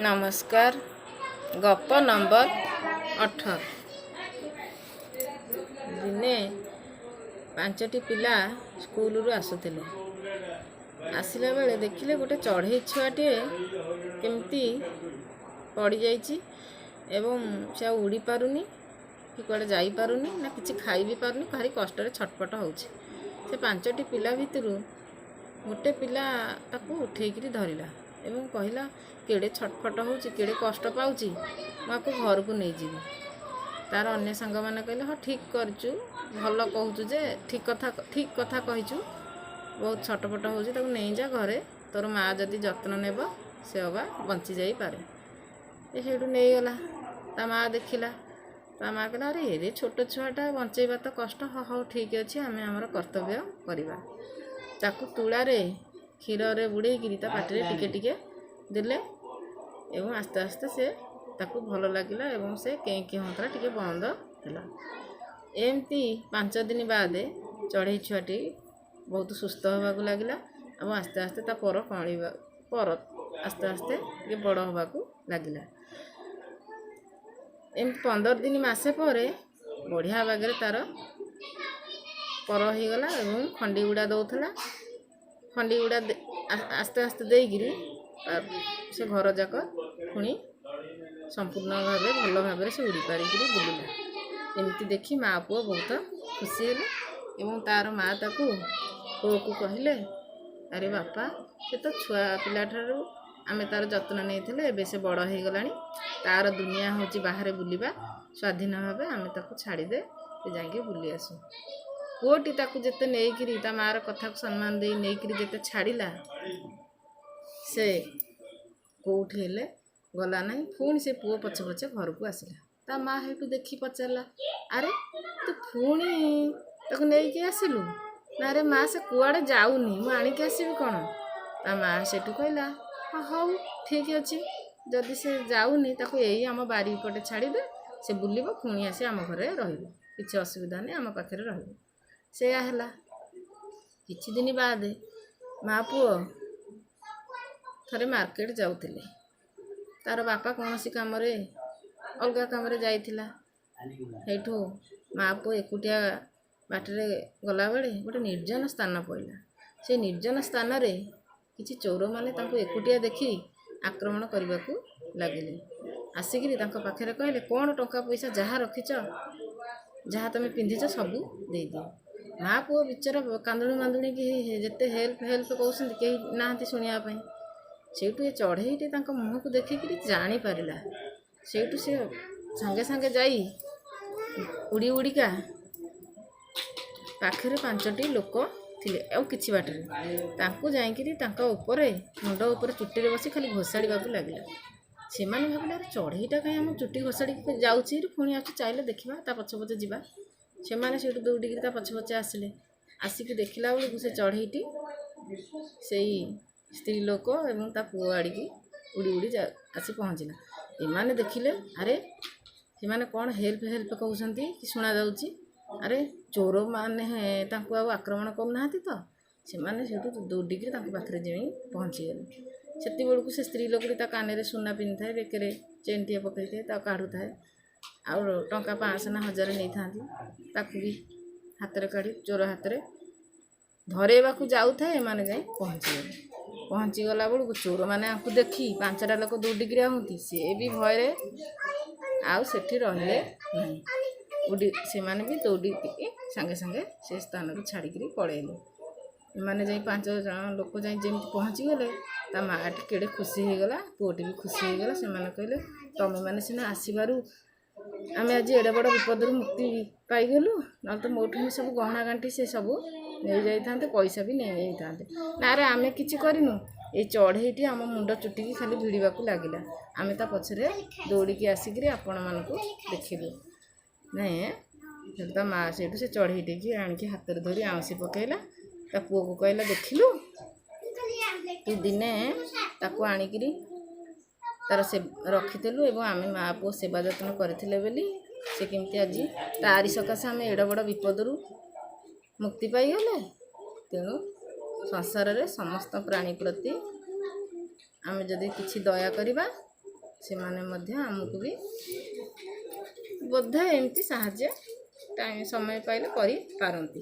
ନମସ୍କାର। ଗପ ନମ୍ବର 18। ଦିନେ ପାଞ୍ଚଟି ପିଲା ସ୍କୁଲରୁ ଆସୁଥିଲେ। ଆସିଲା ବେଳେ ଦେଖିଲେ ଗୋଟେ ଚଢ଼େଇ ଛୁଆଟିଏ କେମିତି ପଡ଼ିଯାଇଛି ଏବଂ ସେ ଆଉ ଉଡ଼ି ପାରୁନି କି କୁଆଡ଼େ ଯାଇପାରୁନି ନା କିଛି ଖାଇ ବି ପାରୁନି, ଭାରି କଷ୍ଟରେ ଛଟପଟ ହେଉଛି। ସେ ପାଞ୍ଚଟି ପିଲା ଭିତରୁ ଗୋଟେ ପିଲା ତାକୁ ଉଠେଇକିରି ଧରିଲା ଏବଂ କହିଲା, "କେଡ଼େ ଛଟପଟ ହେଉଛି, କେଡ଼େ କଷ୍ଟ ପାଉଛି, ମୁଁ ଆକୁ ଘରକୁ ନେଇଯିବି।" ତାର ଅନ୍ୟ ସାଙ୍ଗମାନେ କହିଲେ, "ହଁ, ଠିକ୍ କରିଛୁ, ଭଲ କହୁଛୁ ଯେ, ଠିକ୍ କଥା, ଠିକ୍ କଥା କହିଛୁ। ବହୁତ ଛଟପଟ ହେଉଛି, ତାକୁ ନେଇଯା ଘରେ, ତୋର ମା' ଯଦି ଯତ୍ନ ନେବ ସେ ଅବା ବଞ୍ଚି ଯାଇପାରେ।" ଏ ସେଇଠୁ ନେଇଗଲା। ତା ମା' ଦେଖିଲା। ତା ମା' କହିଲା, "ଆରେ, ଏରେ ଛୋଟ ଛୁଆଟା, ବଞ୍ଚେଇବା ତ କଷ୍ଟ। ହଁ, ହଉ, ଠିକ୍ ଅଛି, ଆମେ ଆମର କର୍ତ୍ତବ୍ୟ କରିବା।" ତାକୁ ତୁଳାରେ କ୍ଷୀରରେ ବୁଡ଼େଇକିରି ତା ପାଟିରେ ଟିକେ ଟିକେ ଦେଲେ ଏବଂ ଆସ୍ତେ ଆସ୍ତେ ସେ ତାକୁ ଭଲ ଲାଗିଲା ଏବଂ ସେ କେଁ କେଁ ହେଉଥିଲା ଟିକେ ବନ୍ଦ ହେଲା। ଏମିତି 5 ଦିନ ବାଦେ ଚଢ଼େଇ ଛୁଆଟି ବହୁତ ସୁସ୍ଥ ହେବାକୁ ଲାଗିଲା ଏବଂ ଆସ୍ତେ ଆସ୍ତେ ତା ପର କଅଁଳିବା, ପର ଆସ୍ତେ ଆସ୍ତେ ଟିକେ ବଡ଼ ହେବାକୁ ଲାଗିଲା। ଏମିତି 15 ଦିନ, ମାସେ ପରେ ବଢ଼ିଆ ବାଗରେ ତାର ପର ହେଇଗଲା ଏବଂ ଖଣ୍ଡି ଗୁଡ଼ା ଦେଉଥିଲା। ଖଣ୍ଡି ଗୁଡ଼ା ଆସ୍ତେ ଆସ୍ତେ ଦେଇକିରି ସେ ଘର ଯାକ ପୁଣି ସମ୍ପୂର୍ଣ୍ଣ ଭାବେ ଭଲ ଭାବରେ ସେ ଉଡ଼ି ପାରିକିରି ବୁଲିଲା। ଏମିତି ଦେଖି ମା ପୁଅ ବହୁତ ଖୁସି ହେଲେ ଏବଂ ତାର ମା ତାକୁ ପୁଅକୁ କହିଲେ, "ଆରେ ବାପା, ସେ ତ ଛୁଆ ପିଲାଠାରୁ ଆମେ ତାର ଯତ୍ନ ନେଇଥିଲେ। ଏବେ ସେ ବଡ଼ ହେଇଗଲାଣି। ତାର ଦୁନିଆ ହେଉଛି ବାହାରେ ବୁଲିବା ସ୍ୱାଧୀନ ଭାବେ। ଆମେ ତାକୁ ଛାଡ଼ିଦେ, ସେ ଯାଇକି ବୁଲି ଆସୁ।" ପୁଅଟି ତାକୁ ଯେତେ ନେଇକିରି ତା ମାଆର କଥାକୁ ସମ୍ମାନ ଦେଇ ନେଇକିରି ଯେତେ ଛାଡ଼ିଲା, ସେ କେଉଁଠି ହେଲେ ଗଲା ନାହିଁ। ପୁଣି ସେ ପୁଅ ପଛେ ପଛେ ଘରକୁ ଆସିଲା। ତା ମା ସେଇଠୁ ଦେଖି ପଚାରିଲା, "ଆରେ, ତୁ ପୁଣି ତାକୁ ନେଇକି ଆସିଲୁ?" "ନା ରେ ମା, ସେ କୁଆଡ଼େ ଯାଉନି, ମୁଁ ଆଣିକି ଆସିବି କ'ଣ?" ତା ମା ସେଇଠୁ କହିଲା, "ହଁ, ହଉ, ଠିକ୍ ଅଛି। ଯଦି ସେ ଯାଉନି, ତାକୁ ଏଇ ଆମ ବାରି ପଟେ ଛାଡ଼ିଦେ। ସେ ବୁଲିବ, ପୁଣି ଆସି ଆମ ଘରେ ରହିବ। କିଛି ଅସୁବିଧା ନାହିଁ, ଆମ ପାଖରେ ରହିବ।" ସେଇଆ ହେଲା। କିଛି ଦିନ ବାଦେ ମା ପୁଅ ଥରେ ମାର୍କେଟ ଯାଉଥିଲେ। ତାର ବାପା କୌଣସି କାମରେ, ଅଲଗା କାମରେ ଯାଇଥିଲା। ସେଇଠୁ ମା ପୁଅ ଏକୁଟିଆ ବାଟରେ ଗଲାବେଳେ ଗୋଟେ ନିର୍ଜନ ସ୍ଥାନ ପଡ଼ିଲା। ସେ ନିର୍ଜନ ସ୍ଥାନରେ କିଛି ଚୋରମାନେ ତାଙ୍କୁ ଏକୁଟିଆ ଦେଖି ଆକ୍ରମଣ କରିବାକୁ ଲାଗିଲେ। ଆସିକିରି ତାଙ୍କ ପାଖରେ କହିଲେ, "କ'ଣ ଟଙ୍କା ପଇସା ଯାହା ରଖିଛ, ଯାହା ତୁମେ ପିନ୍ଧିଛ, ସବୁ ଦେଇଦିଅ।" ମା ପୁଅ ବିଚରା କାନ୍ଦୁଣି ମାନ୍ଦୁଣିକି ଯେତେ ହେଲ୍ପ ହେଲ୍ପ କହୁଛନ୍ତି, କେହି ନାହାନ୍ତି ଶୁଣିବା ପାଇଁ। ସେଇଠୁ ଏ ଚଢ଼େଇଟି ତାଙ୍କ ମୁହଁକୁ ଦେଖିକିରି ଜାଣିପାରିଲା। ସେଇଠୁ ସେ ସାଙ୍ଗେ ସାଙ୍ଗେ ଯାଇ ଉଡ଼ି ଉଡ଼ିକା ପାଖରେ ପାଞ୍ଚଟି ଲୋକ ଥିଲେ ଆଉ କିଛି ବାଟରେ, ତାଙ୍କୁ ଯାଇକିରି ତାଙ୍କ ଉପରେ, ମୁଣ୍ଡ ଉପରେ ଚୁଟିରେ ବସି ଖାଲି ଘୋଷାଡ଼ିବାକୁ ଲାଗିଲା। ସେମାନେ ଭାବିଲେ, "ଆରେ, ଚଢ଼େଇଟା କାହିଁ ଆମ ଚୁଟି ଘୋଷାଡ଼ିକି ଯାଉଛି, ପୁଣି ଆସୁଛି? ଚାହିଁଲେ ଦେଖିବା, ତା ପଛେ ପଛେ ଯିବା।" ସେମାନେ ସେଇଠୁ ଦୌଡ଼ିକିରି ତା ପଛେ ପଛେ ଆସିଲେ। ଆସିକି ଦେଖିଲା ବେଳକୁ ସେ ଚଢ଼େଇଟି ସେଇ ସ୍ତ୍ରୀ ଲୋକ ଏବଂ ତା ପୁଅ ଆଡ଼ିକି ଉଡ଼ି ଉଡ଼ି ଆସି ପହଞ୍ଚିଲା। ଏମାନେ ଦେଖିଲେ, ଆରେ, ସେମାନେ କ'ଣ ହେଲ୍ପ ହେଲ୍ପ କହୁଛନ୍ତି କି ଶୁଣାଯାଉଛି? ଆରେ, ଚୋରମାନେ ତାଙ୍କୁ ଆଉ ଆକ୍ରମଣ କରୁନାହାନ୍ତି ତ? ସେମାନେ ସେଇଠୁ ଦୌଡ଼ିକିରି ତାଙ୍କ ପାଖରେ ଯାଇ ପହଞ୍ଚିଗଲେ। ସେତିବେଳକୁ ସେ ସ୍ତ୍ରୀ ଲୋକଟି ତା କାନରେ ସୁନା ପିନ୍ଧିଥାଏ, ବେକରେ ଚେନ୍ଟିଏ ପକାଇଥାଏ, ତାକୁ କାଢ଼ୁଥାଏ। ଆଉ ଟଙ୍କା 500 ନା 1000 ନେଇଥାନ୍ତି, ତାକୁ ବି ହାତରେ କାଢ଼ି ଚୋର ହାତରେ ଧରେଇବାକୁ ଯାଉଥାଏ, ଏମାନେ ଯାଇ ପହଞ୍ଚିଗଲେ। ପହଞ୍ଚିଗଲା ବେଳକୁ ଚୋରମାନେ ଆଙ୍କୁ ଦେଖି, ପାଞ୍ଚଟା ଲୋକ ଦୌଡ଼ିକିରି ଆସନ୍ତି, ସିଏ ବି ଭୟରେ ଆଉ ସେଠି ରହିଲେ ନାହିଁ। ଉଡ଼ି ସେମାନେ ବି ଦୌଡ଼ିକି ସାଙ୍ଗେ ସାଙ୍ଗେ ସେ ସ୍ଥାନରୁ ଛାଡ଼ିକିରି ପଳେଇଲେ। ଏମାନେ ଯାଇ, ପାଞ୍ଚ ଜଣ ଲୋକ ଯାଇ ଯେମିତି ପହଞ୍ଚିଗଲେ, ତା ମାଆଟି କେଡ଼େ ଖୁସି ହେଇଗଲା, ପୁଅଟି ବି ଖୁସି ହେଇଗଲା। ସେମାନେ କହିଲେ, "ତମେମାନେ ସିନା ଆସିବାରୁ ଆମେ ଆଜି ଏଡ଼େ ବଡ଼ ବିପଦରୁ ମୁକ୍ତି ପାଇଗଲୁ, ନହେଲେ ତ ମୋଠୁ ହିଁ ସବୁ ଗହଣା ଗାଣ୍ଠି ସେ ସବୁ ନେଇଯାଇଥାନ୍ତେ, ପଇସା ବି ନେଇଯାଇଥାନ୍ତେ।" "ନା ରେ, ଆମେ କିଛି କରିନୁ। ଏଇ ଚଢ଼େଇଟି ଆମ ମୁଣ୍ଡ ଚୁଟିକି ଖାଲି ଭିଡ଼ିବାକୁ ଲାଗିଲା। ଆମେ ତା ପଛରେ ଦୌଡ଼ିକି ଆସିକିରି ଆପଣମାନଙ୍କୁ ଦେଖିଲୁ।" ନାଇଁ, ସେଠୁ ତା ମା ସେଇଠୁ ସେ ଚଢ଼େଇଟିକି ଆଣିକି ହାତରେ ଧରି ଆଉଁସି ପକାଇଲା। ତା ପୁଅକୁ କହିଲା, "ଦେଖିଲୁ, ତୁ ଦିନେ ତାକୁ ଆଣିକିରି ତାର ସେ ରଖିଥିଲୁ ଏବଂ ଆମେ ମା ପୁଅ ସେବା ଯତ୍ନ କରିଥିଲେ ବୋଲି ସେ କେମିତି ଆଜି ତାରି ସକାଶେ ଆମେ ଏଡ଼େ ବଡ଼ ବିପଦରୁ ମୁକ୍ତି ପାଇଗଲେ। ତେଣୁ ସଂସାରରେ ସମସ୍ତ ପ୍ରାଣୀ ପ୍ରତି ଆମେ ଯଦି କିଛି ଦୟା କରିବା ସେମାନେ ମଧ୍ୟ ଆମକୁ ବି ବୋଧେ ଏମିତି ସାହାଯ୍ୟ ଟାଇମ୍ ସମୟ ପାଇଲେ କରିପାରନ୍ତି।